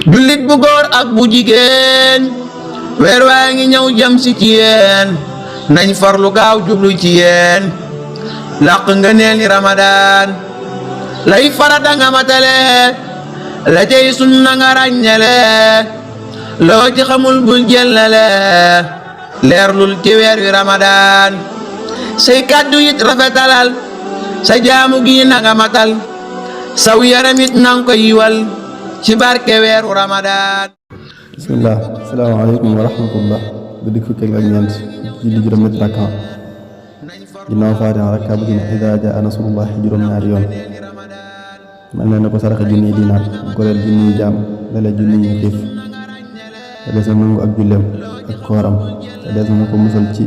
jullit bu góor ak bu jigéen weer waa ngi ñëw jëm si ci yéen nañ farlu gaaw jublu ci yéen làq nga neeli Ramadan lay farata nga matale la cay sunna nga ràññale loo ci xamul bul jëllale leerlul ci weer wi Ramadan say kàddu it rafetalal sa jaamu gi na nga matal saw yaramit nang ko yiwal ci barke weeru Ramadan. bismillah asalaamaaleykum wa rahmatullah guddi fukkeel ak ñeent julli juróom-ñetti rakka ginnaaw faatiha rakka bu ci ne idaa jaa nasrullahi juróom-ñaari yoon mel na ne ko saraxe junniy dinaar goreel junniy jaam lele junniy ñu xiif te des na nangu ak julleem ak kooram te des na ko musal ci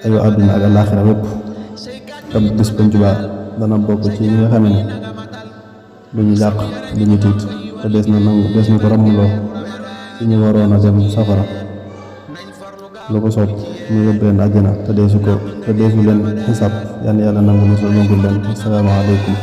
ayu àdduna ak alaaxira wépp te bis penc ba dana bokk ci ñi nga xam ne du ñu jàq du ñu tiit te des na ko ramuloo ci ñu waroon a dem safara lu ko soob mu yóbbu leen àjjana te deesu leen xisaab yàlla nangu musul nangul leen asalaamaaleykum.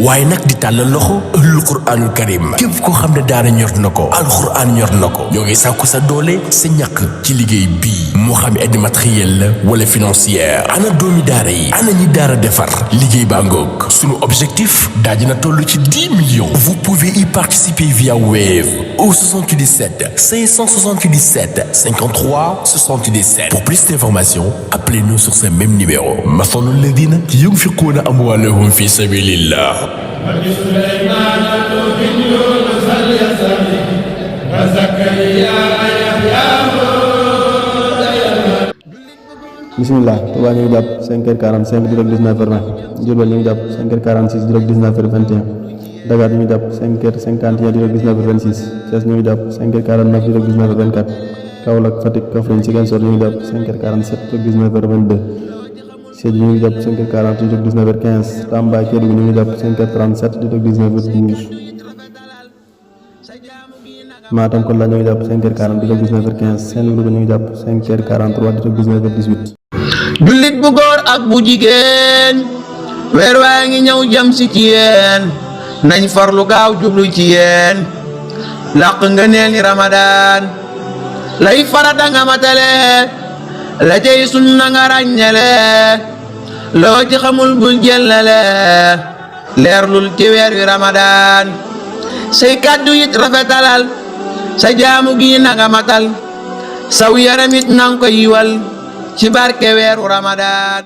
waaye nag di tàllal loxo ëllul quraanul karim képp koo xam ne daara ñor na ko alxuraan ñor na ko ñoo ngi sàkku sa doole sa ñàkk ci liggéey bii moo xam aide matérielle la wala financière ana doomi daara yi ana ñi daara defar liggéey baa ngoog sunu objectif daa dina toll ci 10 millions. Vous pouvez y participer via Wave au 77 577 53 77. Pour plus d'informations, appelez-nous sur ce même numéro. مثل الذين ينفقون أموالهم في سبيل الله. bismillah Touba ñu ngi jàpp 5h45 direct 19h20 Diourbel ñu ngi jàpp 5h46 direct 19h21 Dakar ñu ngi jàpp 5h51 direct 19h26 Thiès ñu ngi jàpp 5h49 direct 19h24 Kaolack Fatick Kaffrine Ziguinchor ñu ngi jàpp 5h47 direct 19h22 Sédhiou ñu ngi jàpp 5h40 direct 19h15 Tamba Kédougou ñu ngi jàpp 5h37 direct 19h12 Matam Kolda ñu ngi jàpp 5h40 direct 19h15 Saint-Louga ñu ngi jàpp 5h43 direct 19h18 jullit bu góor ak bu jigéen weer waa ngi ñëw jëm si ci yéen nañ farlu gaaw jublu ci yéen làq nga neeli Ramadan lay farata nga matale la cay sunna nga ràññale loo ci xamul bul jëllale leerlul ci weer wi Ramadan say kàddu it rafetalal sa jaamu gi na nga matal saw yaramit nang ko yiwal ci barke weeru Ramadan.